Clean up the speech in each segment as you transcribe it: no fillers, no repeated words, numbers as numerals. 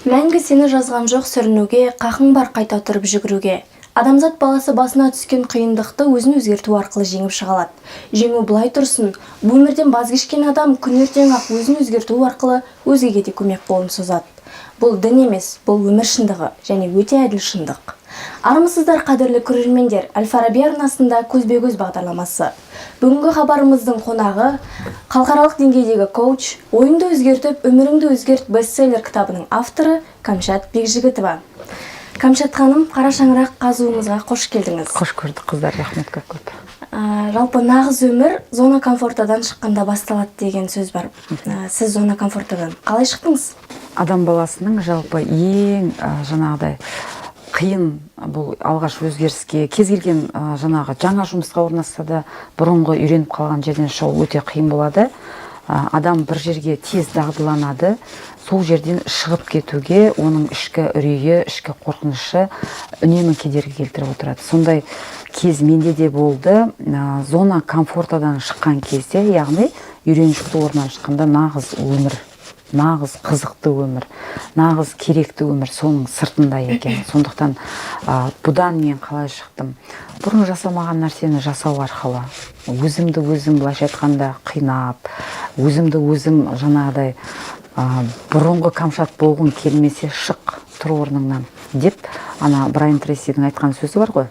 Мәңгі сені жазған жоқ сүрінуге, қақың бар қайта тұрып жүгіруге. Адамзат баласы басына түскен қиындықты өзін өзгерту арқылы жеңіп шыға алады. Жеңу былай тұрсын, өмірден баз кешкен адам күн ертең-ақ өзін өзгерту арқылы өзгеге де көмек қолын созады. Бұл дін емес, бұл өмір шындығы және өте әділ шындық. Армысыздар, қадірлі көрермендер! Әл-Фараби арнасында «Көзбе-көз» бағдарламасы. Бүгінгі хабарымыздың қонағы – халықаралық деңгейдегі коуч, «Ойыңды өзгертіп, өміріңді өзгерт» бестселлер кітабының авторы Кәмшат Бекжігітова. Кәмшат ханым, қара шаңырақ қазуымызға қош келдіңіз. Қош көрдік, қыздар, рахмет көп көп. Жалпы, нағыз өмір зона комфортадан шыққанда басталады деген сөз бар. Сіз зона комфортадан қалай шықтыңыз? Адам баласының жалпы ең жаңағыдай қиын бұл алғаш өзгеріске, кез келген жаңағы жаңа жұмысқа орналасса да, бұрынғы үйреніп қалған жерден шығу өте қиын болады. Адам бір жерге тез дағдыланады, сол жерден шығып кетуге оның ішкі үрейі, ішкі қорқынышы үнемі кедергі келтіріп отырады. Сондай кез менде де болды. Зона комфортадан шыққан кезде, яғни үйреншікті орнынан шыққанда, нағыз өмір, нағыз қызықты өмір, нағыз керекті өмір соның сыртында екен. Сондықтан бұдан мен қалай шықтым? Бұрын жасамаған нәрсені жасау арқылы, өзімді өзім, былайша айтқанда, қинап, өзімді өзім жаңағыдай бұрынғы Камшат болғың келмесе, шық, тұр орныңнан деп. Ана Брайан Трейсидің айтқан сөзі бар ғой: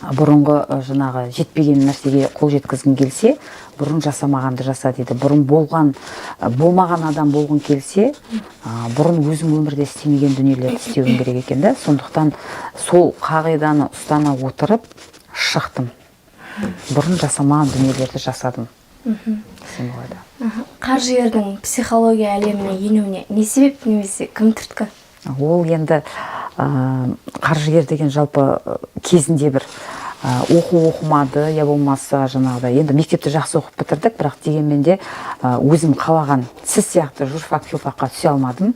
бұрынғы жаңағы жетпеген нәрсеге қол жеткізгің келсе, бұрын жасамағанды жаса дейді. Бұрын болған болмаған адам болғың келсе, бұрын өзің өмірде істемеген дүниелерді істеуің керек екен да. Сондықтан сол қағиданы ұстана отырып шықтым, бұрын жасамаған дүниелерді жасадым десем болады. Қаржыгердің психология әлеміне енуіне не себеп немесе кім түрткі? Ол енді қаржыгер деген жалпы кезінде бір оқу оқымады, я болмаса жаңағыдай енді мектепті жақсы оқып бітірдік, бірақ дегенмен де өзім қалаған сіз сияқты журфак, филфакқа түсе алмадым.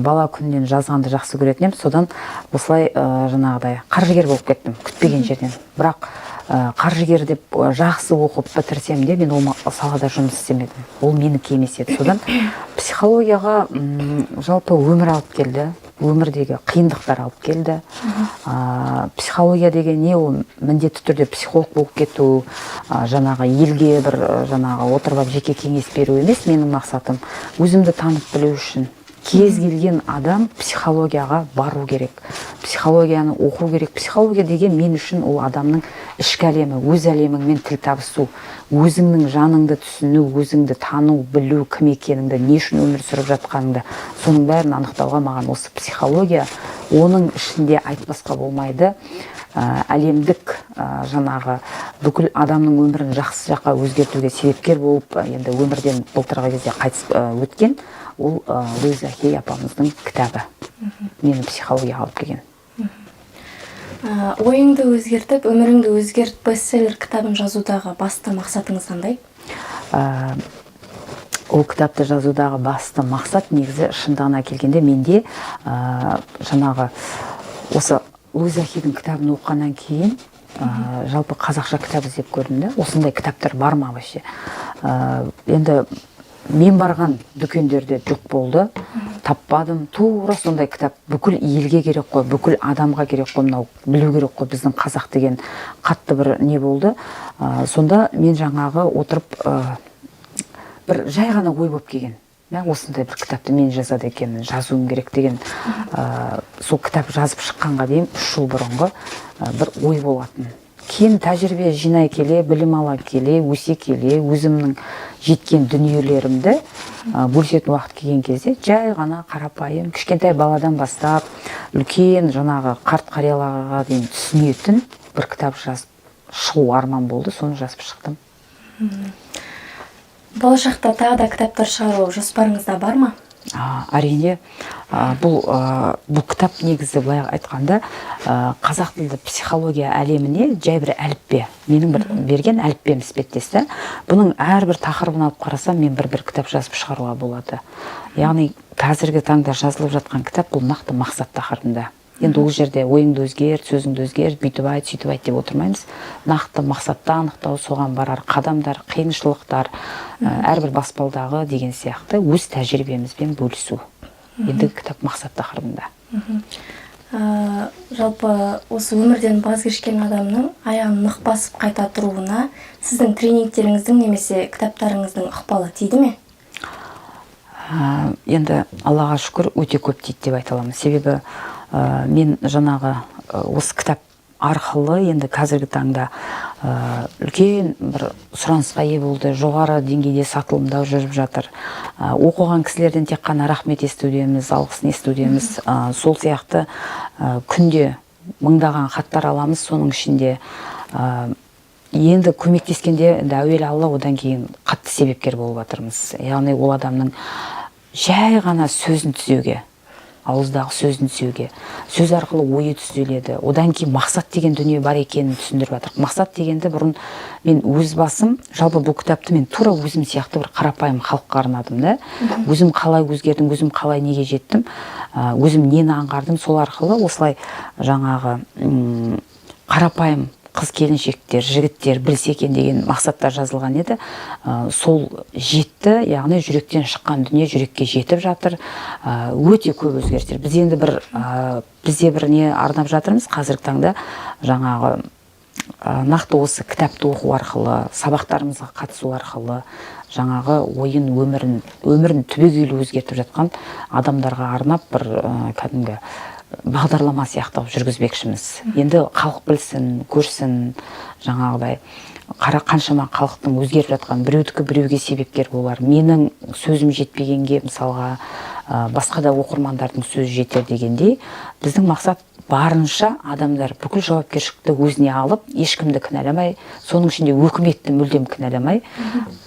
Бала күнінен жазғанды жақсы көретін едім. Содан осылай жаңағыдай қаржыгер болып кеттім күтпеген жерден. Бірақ қаржыгер деп жақсы оқып бітірсем де, мен ол салада жұмыс істемедім, ол менікі емес еді. Содан психологияға жалпы өмір алып келді, өмірдегі қиындықтар алып келді. Психология деген не? Ол міндетті түрде психолог болып кету, жаңағы елге бір жаңағы отырып алып жеке кеңес беру емес. Менің мақсатым – өзімді танып білу үшін. Кез келген адам психологияға бару керек, психологияны оқу керек. Психология деген мен үшін ол адамның ішкі әлемі, өз әлеміңмен тіл табысу, өзіңнің жаныңды түсіну, өзіңді тану, білу, кім екеніңді, не үшін өмір сүріп жатқаныңды, соның бәрін анықтауға маған осы психология. Оның ішінде айтпасқа болмайды, әлемдік жаңағы бүкіл адамның өмірін жақсы жаққа өзгертуге себепкер болып, енді өмірден былтырғы кезде қайтыс өткен ол Луиза Хей апамыздың кітабы мені психологияға алып келген. «Ойыңды өзгертіп, өміріңді өзгерт» бестселлер кітабын жазудағы басты мақсатыңыз қандай? Ол кітапты жазудағы басты мақсат, негізі, шындығына келгенде, менде жаңағы осы Луиза Хейдің кітабын оқығаннан кейін жалпы қазақша кітап іздеп көрдім да, осындай кітаптар бар ма вообще? Енді мен барған дүкендерде жоқ болды, таппадым тура сондай кітап. Бүкіл елге керек қой, бүкіл адамға керек қой мынау, білу керек қой біздің қазақ деген қатты бір не болды. Сонда мен жаңағы отырып бір жай ғана ой болып келген: мә, осындай бір кітапты мен жазады екенмін, жазуым керек деген. Сол кітап жазып шыққанға дейін 3 жыл бұрынғы бір ой болатын. Кейін тәжірибе жинай келе, білім ала келе, өсе келе, өзімнің жеткен дүниелерімді бөлісетін уақыт келген кезде, жай ғана қарапайым кішкентай баладан бастап үлкен жаңағы қарт қарияларға дейін түсінетін бір кітап жазып шығу арман болды. Соны жазып шықтым. Болашақта тағы да кітаптар шығару жоспарыңызда бар ма? Әрине. Бұл кітап негізі, былай айтқанда, қазақ тілді психология әлеміне жай бір әліппе, менің бір берген әліппем іспеттес та. Бұның әрбір тақырыбын алып қарасам, мен бір бір кітап жазып шығаруға болады. Яғни қазіргі таңда жазылып жатқан кітап бұл нақты мақсат тақырыбында. Енді ол жерде ойыңды өзгерт, сөзіңді өзгерт, бүйтіп айт, сөйтіп айт деп отырмаймыз. Нақты мақсатты анықтау, соған барар қадамдар, қиыншылықтар, әрбір баспалдағы деген сияқты өз тәжірибемізбен бөлісу. Ендігі кітап мақсат тақырыбында. Жалпы осы өмірден баз кешкен адамның аяғын нық басып қайта тұруына сіздің тренингтеріңіздің немесе кітаптарыңыздың ықпалы тиді ме? Енді Аллаға шүкір, өте көп тиді деп айта аламын. Себебі мен жаңағы осы кітап арқылы енді қазіргі таңда үлкен бір сұранысқа ие болды, жоғары деңгейде сатылымда жүріп жатыр. Оқыған кісілерден тек қана рахмет естудеміз, алғысын естудеміз. Сол сияқты күнде мыңдаған хаттар аламыз, соның ішінде енді көмектескенде енді әуелі Алла, одан кейін қатты себепкер болып жатырмыз. Яғни ол адамның жай ғана сөзін түзеуге, ауыздағы сөзін түзеуге, сөз арқылы ойы түзеледі. Одан кейін мақсат деген дүние бар екенін түсіндіріп жатырмық. Мақсат дегенді бұрын мен өз басым, жалпы бұл кітапты мен тура өзім сияқты бір қарапайым халыққа арнадым да. Өзім қалай өзгердім, өзім қалай неге жеттім, өзім нені аңғардым, сол арқылы осылай жаңағы қарапайым қыз келіншектер, жігіттер білсе екен деген мақсаттар жазылған еді. Сол жетті, яғни жүректен шыққан дүние жүрекке жетіп жатыр. Өте көп өзгерістер. Біз енді бір бізде бір не арнап жатырмыз қазіргі таңда, жаңағы нақты осы кітапты оқу арқылы, сабақтарымызға қатысу арқылы жаңағы ойын, өмірін түбегейлі өзгертіп жатқан адамдарға арнап бір кәдімгі бағдарлама сияқты қылып жүргізбекшіміз. Енді халық білсін, көрсін, жаңағыдай қара қаншама халықтың өзгеріп жатқан, біреудікі біреуге себепкер болар, менің сөзім жетпегенге мысалға басқа да оқырмандардың сөзі жетер дегендей. Біздің мақсат барынша адамдар бүкіл жауапкершілікті өзіне алып, ешкімді кінәламай, соның ішінде өкіметті мүлдем кінәламай,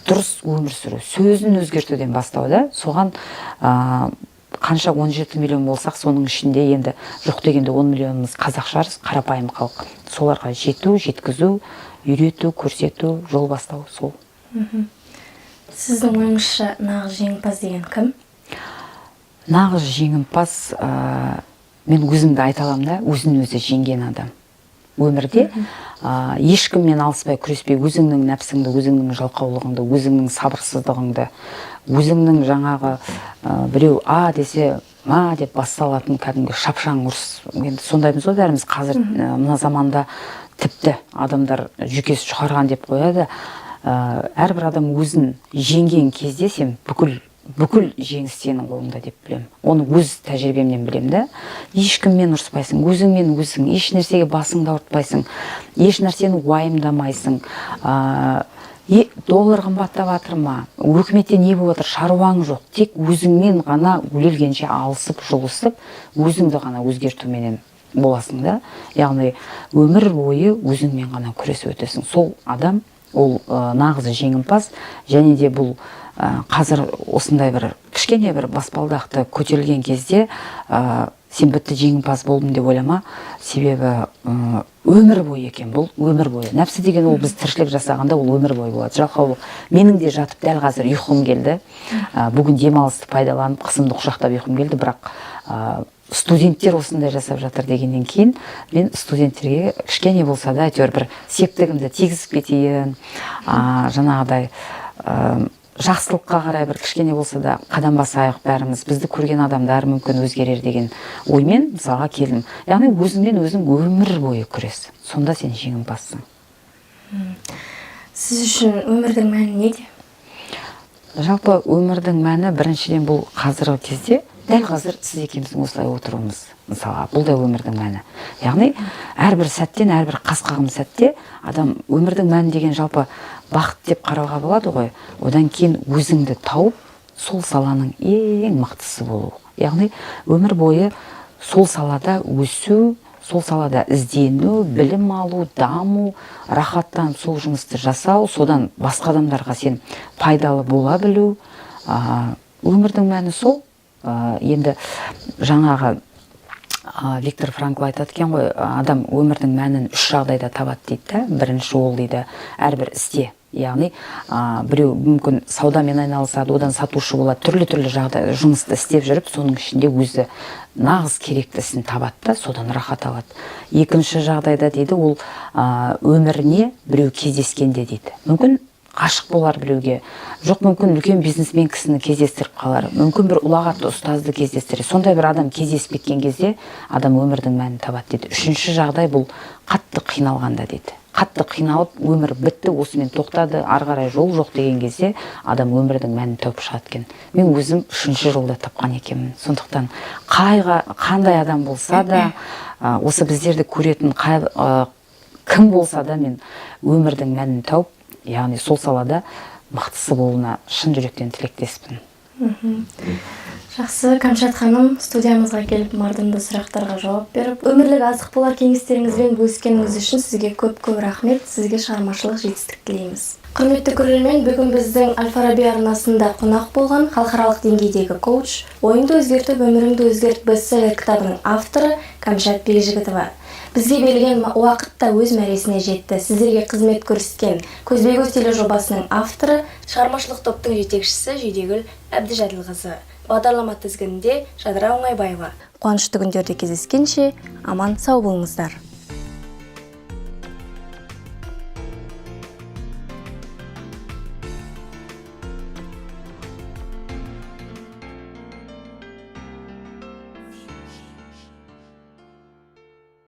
дұрыс өмір сүру, сөзін өзгертуден бастау да. Соған қанша 17 миллион болсақ, соның ішінде енді жоқ дегенде 10 миллионымыз қазақ шығармыз, қарапайым халық. Соларға жету, жеткізу, үйрету, көрсету, жол бастау сол. Сіздің ойыңызша, нағыз жеңімпаз деген кім? Нағыз жеңімпаз, мен өзімді айта аламын да, өзін өзі жеңген адам. Өмірде ешкіммен алыспай, күреспей, өзіңнің нәпсіңді, өзіңнің жалқаулығыңды, өзіңнің сабырсыздығыңды, өзіңнің жаңағы біреу а десе ма деп бас салатын кәдімгі шапшаң ұрыс, енді сондаймыз ғой бәріміз қазір. Мына заманда тіпті адамдар жүйкесі жұқарған деп қояды. Әрбір адам өзін жеңген кезде сен бүкіл жеңіс сенің қолыңда деп білемін. Оны өз тәжірибемнен білемін да. Ешкіммен ұрыспайсың, өзіңмен өзің, еш нәрсеге басыңды ауыртпайсың, еш нәрсені уайымдамайсың. Доллар қымбаттап жатыр ма, өкіметте не болып жатыр, шаруаң жоқ. Тек өзіңмен ғана өле-өлгенше алысып жұлысып, өзіңді ғана өзгертуменен боласың да. Яғни өмір бойы өзіңмен ғана күресіп өтесің. Сол адам ол нағыз жеңімпаз. Және де бұл қазір осындай бір кішкене бір баспалдақты көтерілген кезде сен бітті, жеңімпаз болдым деп ойлама. Себебі өмір бойы екен бұл, өмір бойы. Нәпсі деген ол біз тіршілік жасағанда ол өмір бойы болады. Жалқаулық. Менің де жатып дәл қазір ұйқым келді. Бүгін демалысты пайдаланып, қызымды құшақтап ұйқым келді, бірақ студенттер осындай жасап жатыр дегеннен кейін мен студенттерге кішкене болса да әйтеуір бір септігімді тигізіп кетейін, жаңағыдай жақсылыққа қарай бір кішкене болса да қадам басайық бәріміз, бізді көрген адамдар мүмкін өзгерер деген оймен мысалға келдім. Яғни өзіңмен өзің өмір бойы күрес, сонда сен жеңімпазсың. Сіз үшін өмірдің мәні неде? Жалпы өмірдің мәні, біріншіден, бұл қазіргі кезде, дәл қазір сіз екеуміздің осылай отыруымыз, мысалға, бұл да өмірдің мәні. Яғни әрбір сәттен, әрбір қас қағым сәтте адам өмірдің мәні деген жалпы бақыт деп қарауға болады ғой. Одан кейін өзіңді тауып, сол саланың ең мықтысы болу, яғни өмір бойы сол салада өсу, сол салада іздену, білім алу, даму, рахаттанып сол жұмысты жасау, содан басқа адамдарға сен пайдалы бола білу. Өмірдің мәні сол. Енді жаңағы Виктор Франкл айтады екен ғой, адам өмірдің мәнін үш жағдайда табады дейді да. Бірінші ол дейді әрбір істе, яғни біреу мүмкін саудамен айналысады, одан сатушы болады, түрлі түрлі жағдай жұмысты істеп жүріп, соның ішінде өзі нағыз керекті ісін табады да, содан рахат алады. Екінші жағдайда дейді ол өміріне біреу кездескенде дейді, мүмкін Ғашық болар біреуге, жоқ, мүмкін, үлкен бизнесмен кісіні кездестіріп қалар, мүмкін, бір ұлағатты ұстазды кездестірер. Сондай бір адам кездесіп кеткен кезде адам өмірдің мәнін табады дейді. Үшінші жағдай — бұл қатты қиналғанда дейді. Қатты қиналып, өмір бітті, осымен тоқтады, ары қарай жол жоқ деген кезде адам өмірдің мәнін тауып шығады екен. Мен өзім үшінші жолда тапқан екенмін. Сондықтан қандай адам болса да, осы біздерді көретін кім болса да, мен өмірдің мәнін тауып, яғни сол салада мықтысы болуына шын жүректен тілектеспін. Жақсы, Кәмшат ханым, студиямызға келіп, мардымды сұрақтарға жауап беріп, өмірлік азық болар кеңестеріңізбен бөліскеніңіз үшін сізге көп көп рахмет. Сізге шығармашылық жетістік тілейміз. Құрметті көрермен, бүгін біздің Әл Фараби арнасында қонақ болған халықаралық деңгейдегі коуч, «Ойыңды өзгертіп, өміріңді өзгерт» бестселлер кітабының авторы Кәмшат Бекжігітова. Бізге берілген уақыт та өз мәресіне жетті. Сіздерге қызмет көрсеткен «Көзбе көз» тележобасының авторы, шығармашылық топтың жетекшісі Жидегүл Әбдіжәділқызы, бағдарлама тізгінінде Жадыра Оңайбаева. Қуанышты күндерде кездескенше, аман сау болыңыздар.